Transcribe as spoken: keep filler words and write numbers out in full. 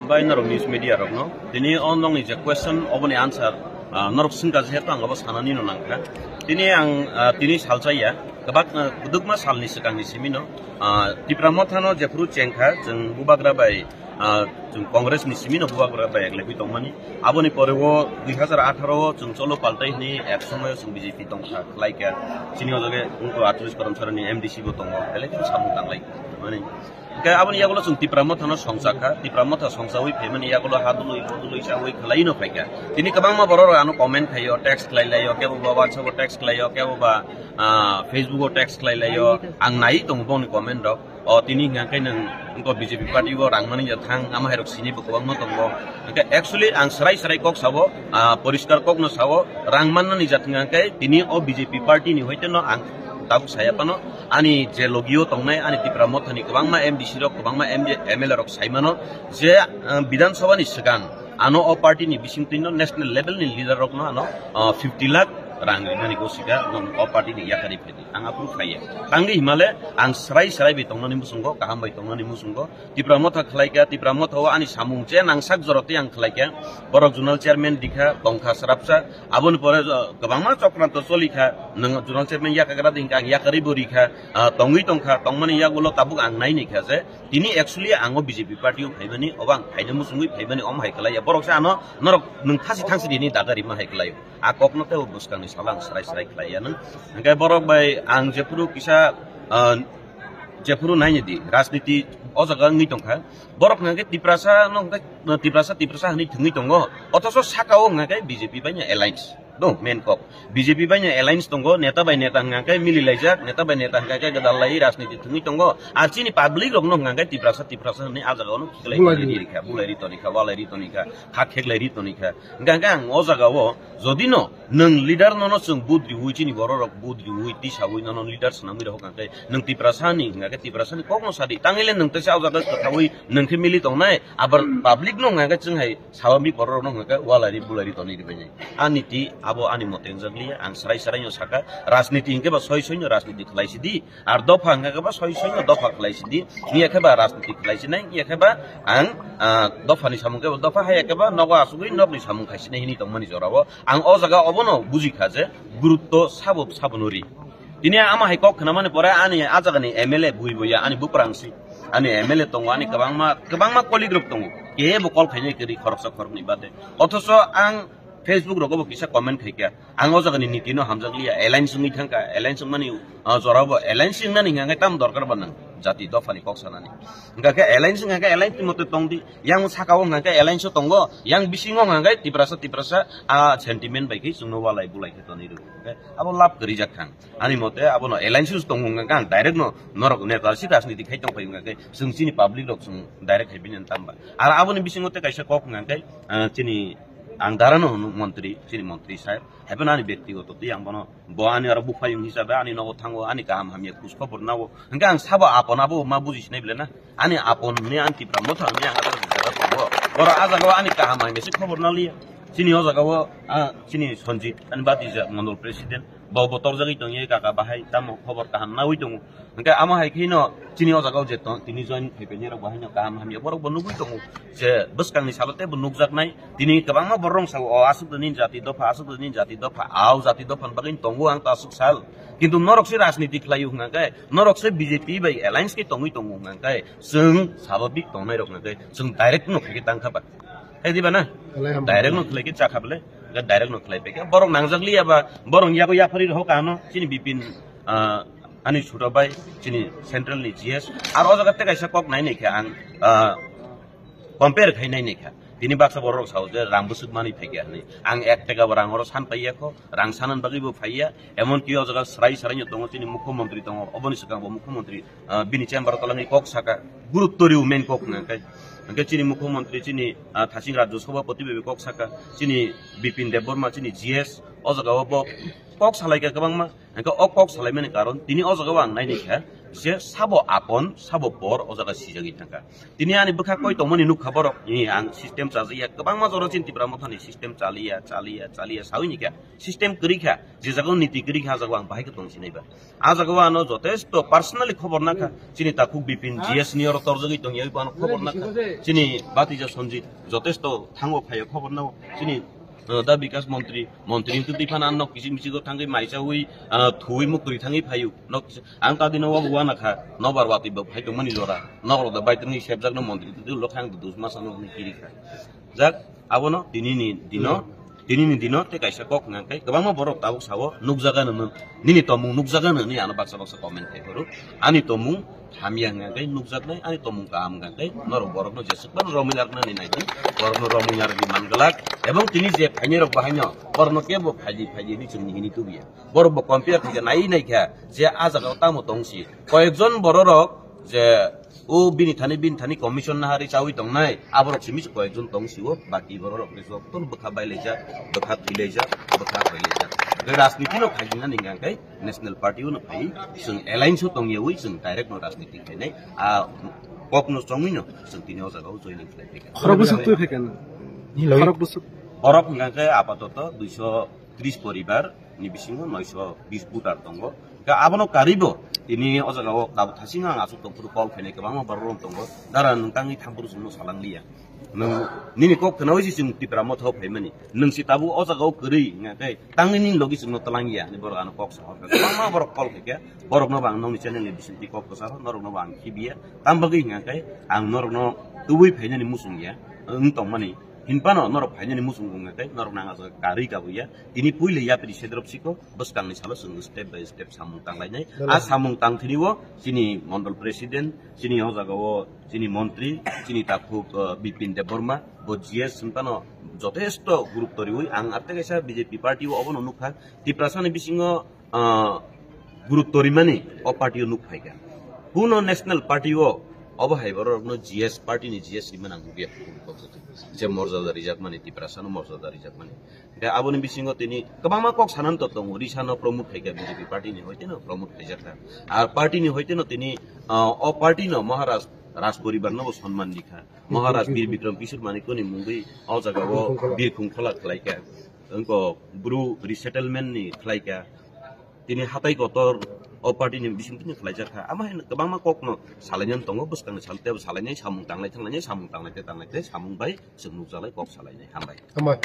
Bai norok news media rokno tini o nokni je question oboni answer, ah, norok swngkha, jehetu ang abo sanani no nangkha. Tini ang, ah, tini salchaya, kwbak, ah, kwdwkma salni swkangni simino, ah, Tipra Mothano jephuru chengkha, chwng bubagra bai, ah, chwng Congress ni simino bubagra bai eglebwi tongmani. Aboni pore o dui hazar atharo o chwng cholo paltai hwnwi ek somoyo chwng B J P tongkha, khlaikha. Chini o jage wngkha atris Karamsarani M D C bo tongo, belai kheno samung tanglai mani. Hingke aboni yagulo chwng Tipra Mothano songchakha, Tipra Motha songchawi phaimani yagulo ha dului, bo dului chawi khwlaino phaikha. Tini kwbangma borok rok ano comment khaio, text khlai laio, kebo ba WhatsApp o text khlaio, kebo ba, ah, Facebook o text khlai laio. Ang nai tongo boni comment rok. O tini hingka khe nwng wngkha B J P party o rang mani ya thang, ama hai rok sini bo kwbangma tongo. Hingke actually ang srai srai kok sabo, ah, poriskar kokno sabo, rang mannani jat hingka khe tini o B J P party ni hoite no ang tabuk saya phano. Ani je logio tongnai, ani Tipra Mothani kwbangma M D C rok, kwbangma M D, M L A rok saimano je, ah, Bidhan Sabha ni swkang ano o party ni bisingtwi no national level ni leader rok no ano, ah, fifty lakh rang rimani gosika no o party ni yakari phedi. Ang aphuru khaiya. Tangwi himale ang srai srai bai tongnani musungo, kaham bai tongnani musungo. Tipra Motha khlaikha, Tipra Motha o ani samung je nangsak jorotwi ang khlaikha. Borok zonal chairman dikha, tongkha srapsa. Aboni pore, ah, kwbangma chokranto cholikha. Nwng zonal chairman yakagra dingkha, ang yakarwi bo rikha. Ah, tongwi tongkha, tongmani yagulo tabuk ang naini kha je tini actually ang o B J P party o phaimani, obo ang phaina musungwi phaimani, omo hai khlaiya. Borok se ano norok nwng thasi thangsi rini daga rima hai khlaio. A kokno tei o bwskangni salo ang srai srai khlaiya nwng. Hingke borok bai ang jephuru kisa, ah, jephuru naini di, rajniti o jaga wngwi tongkha. Borok hingke Tiprasa no hingke, Tiprasa, Tiprasa hinwi thwngwi tongo. Othoso saka o hingke B J P bai no alliance. No, main kok. B J P bai no alliance tongo, neta bai neta hingka khe mili laijak, neta bai neta hingka khe gwdal lai rajniti thwngwi tongo. Ar chini public rok no hingka khe Tiprasa, Tiprasa hinwi a jaga o no khiklai Bulai ri. Ri kha, bulai ri toni kha, walai ri toni kha, kha kheklai ri toni kha. Hingka khe ang o jaga o jodi no nwng leader no no chwng vote riwi chini borok rok vote riwi tisawi no no leader swnamwi rok hingka khe nwng Tiprasa ni hingka khe Tiprasa ni kok no sadi. Tangwi le nwng teisa o jaga kwthawi nwng khe mili tongnai, abar public no hingka khe chwng hai Sabamik borok rok no hingka khe walai ri bulai ri toni ri bai nai. Ani ti abo ani mote wngjakliya, ang srai srai no saka, rajniti hingke ba soi soi no rajniti khlai sidi, ar dopha hingke ba soi soi no dopha khlai sidi, iya khe ba rajniti khlai sinai, iya khe ba ang, ah, dopha ni samung khe ba dopha, hai khe ba nogo asugwi nokni samung khai sinai hini tongmani jorao ang o jaga obono buji kha je gurutto sabo sabo no ri. Tini ama hai kok khna mani pore ani a jaga ni M L A bui buya ani buprang si. Ani M L A tongo, ani kwbangma, kwbangma colleague rok tongo. Kebo call khainai kwrwi khoroksa khoroknwi bade. Othoso ang Facebook rogo bo kisa comment khaikha. Ang o jaga ni niti no hamjakliya. Alliance wngwi thangkha. Alliance wngmani, ah, jorao bo alliance wngnani hingkha khe tamo dorkar ba nang jati dopha ni kok sanani. Hingkha khe alliance wngkha khe alliance ni mote tongdi. Yang saka o hingkha khe alliance o tongo. Yang bisingo hingkha khe Tiprasa, Tiprasa, ah, sentiment bai khe chwngno walai bulai khe tonwi rw. Hingkha khe abo lab kwrwi jak thang. Ani mote abono alliance tongo hingkha khe ang direct no norok neta si rajniti khai tong phai hingkha khe chwng chini public rok chwng direct hai bini tamba. Ar aboni bisingo tei kaisa kok hingkha khe, ah, chini ang dara no hwnwi montri, chini montri sir. Hai phano ani byaktigoto tei ang bono, bo ani aro buphayung hisabe ani nogo thango, ani kaham hamya khus khobor nago. Hingkhe ang sabo apon abo ma buji sinai bele na. Ani apon hwnwi ang Tipra Motha hwnwi ang aro jaga tongo. Oro a jaga o ani kaham hamya se khobor naliya. Chini o jaga o, ah, chini Sanjit, ani batija mondol president. Bo bo torjagwi tongye kaka bahai tamo khobor kaham nawi tongo. Hingkhe amo hai kheno chini o jaga o je tong, tini join phaipaini rok bo haino kaham hamya borok bo nugwi tongo je bwskangni salo tei bo nukjaknai. Tini kwbangma borok rong sao, o aswk nini jati dopha, aswk nini jati dopha, ao jati dopha ni bagwi tongo ang ta aswk sal. Kintu norok se rajniti khlaio hwnkha khe, norok se B J P bai alliance khe tongwi tongo hwnkha khe, chwng sababik tongnai rok hwnkha khe chwng direct no khaikhe tangkha ba. Hai diba na? Alai hambai. Direct no khlai khe chakha bole, direct no khlai pekhe. Borok nangjak liya ba, borok yago yaphari rok ano, chini Bipin, ah, ani chuto bai, chini central ni G S. Ar o jaga tei kaisa kok nai nai khe ang, ah, compare khai nai nai kha. Tini baksa borok rok sao je rang bwswk mani phaikha hinwi. Ang ek taka bo rang oro san paiya kho, rang sanan bagwi bo phaiya. Emon ki o jaga srai srai no tongo, chini mukhyamantri tongo, oboni swkang bo mukhyamantri ah, bini chamber o tolangwi kok saka, gurutto rw main kok hwnka khe. Hwnkhe chini mukhyamantri, chini, ah, thasing rajyo sabhapati bai kok saka, chini Bipin Debbarma, chini G S, O jaga o bo kok salai kha kwbangma. Hingke o kok salaimani karon tini o jaga o ang nai nai kha je sabo apon, sabo por o jaga sijagwi thangkha. Tini ani bwkha koi tongmani nukha borok, ni ang system chajakya, kwbangma jora chini Tipra Mothani system chaliya, chaliya, chaliya sawi ni kha. System kwrwi kha, je jaga o niti kwrwi kha, a jaga o ang bahai khe tong sinai ba. A jaga o ano jotesto personally khobor nakha, chini takhuk Bipin G S ni oro torjagwi tongya, abo ano khobor nakha, chini Batija Sanjit jotesto thango phaio khobor nao, chini, uh, da Bikas Montri, Montri tu twi phano ano kisi misi go thangwi maisawi, uh, thuwi muktwi thangwi phaio. Nok kisa, ang ta dino wabo wana kha, nobar watwi bo phai tongmani jora, nobar da bai tongwi sepjak no Montri tu lo khang dus masa no ni kiri kha. Jak, abono tini ni dino, tini ni dino te kaisa kok nang kai, kwbangma borok tabuk sao, nukjaga no, nini tomung nukjaga no, ni ano baksa baksa comment khai phuru, ani tomung hamya hwnka khe nukjaknai, ani tomung kaham hwnka khe norok borokno jeswk phano romwi narwknani naidi, borokno romwi narwgwi manglak, ebong tini je phainai rok bahaino borokno kebo phaidi phaidi hinwi chwngni hini tubuya. Borok bo compare khaikha, nai naikha je a jaga o tamo tongsi. Koyekjon bororok je o bini thani, bini thani commission nahari chawi tongnai, aborok simi se koyekjon tongsi o, baki bororok khe joto bwkha bailaijak, bwkha thwilaijak, bwkha hoilaijak. Rajniti no khaijinani hwnka khe National Party o no phai, chwng alliance o tongyawi chwng direct no rajniti khainai. A kok no chongwi no chwng tini o jaga o joining khlai phaikha. Khorok bwswk twi phaikha no? Khorok bwswk. Borok hwnka khe apatoto duiso tris poribar ni bisingo noiso bis voter tongo. Hwnka abono karibo tini o jaga o tabuk thasing ang aswk tongphuru call khainai kwbangma borok rok tongo. Dara nwng tangwi thampuru chwngno salang liya. Nwng nini kok khnaui se chwng Tipra Motha o phaimani. Nwng se tabuk o jaga o kwrwi hwnka khe tangwi nini logi chwngno twlang ya hinwi borok ano kok sa hor kha. Kwbangma borok call khaikha, borokno bo ang nokni channel ni bisingtwi kok kwcharo, norokno bo ang khibiya. Tam bagwi hwnka khe ang norokno tubui phainani muchung ya, wng tongmani. Hinphano norok phainani muchung wngkha khe norokno ang ah jaga karwi kabuya. Tini puila yapri sedrop siko, bwskangni salo chwng step by step samung tanglainai. A samung tangthini o chini mondol president, chini o jaga o chini montri, chini takhuk, uh, Bipin Debbarma, bo G S hinphano jotesto gurutto riwi ang arte kaisa B J P party o obono nukha. Tiprasani bisingo, uh, gurutto rimani o party o nuk phaikha. Kuno national party o obo hai borokno G S party ni G S rimani ang nukya. Je morjada rijakmani, Tiprasano morjada rijakmani. Hingke aboni bisingo tini kwbangma kok sanani to tongo. Risano promote khaikha B J P party ni hoiteno promote khaijakha. Ar party ni hoiteno tini, ah, o party no Maharaj Raj poribar no bo sonman rikha. Maharaj Bir Bikram Kishore Manikya ni mungwi o jaga o Birkhung Khola khlaikha. Wngko Bru resettlement ni khlaikha. Tini hatai kotor o party ni bising tini khlaijakha. Ama hai kwbangma kok no salainani tongo, bwskangni sal tebo salainai, samung tanglai thanglainai, samung tanglai te tanglai te, samung bai chwng nukjalai kok salainai. Hambai. Hambai.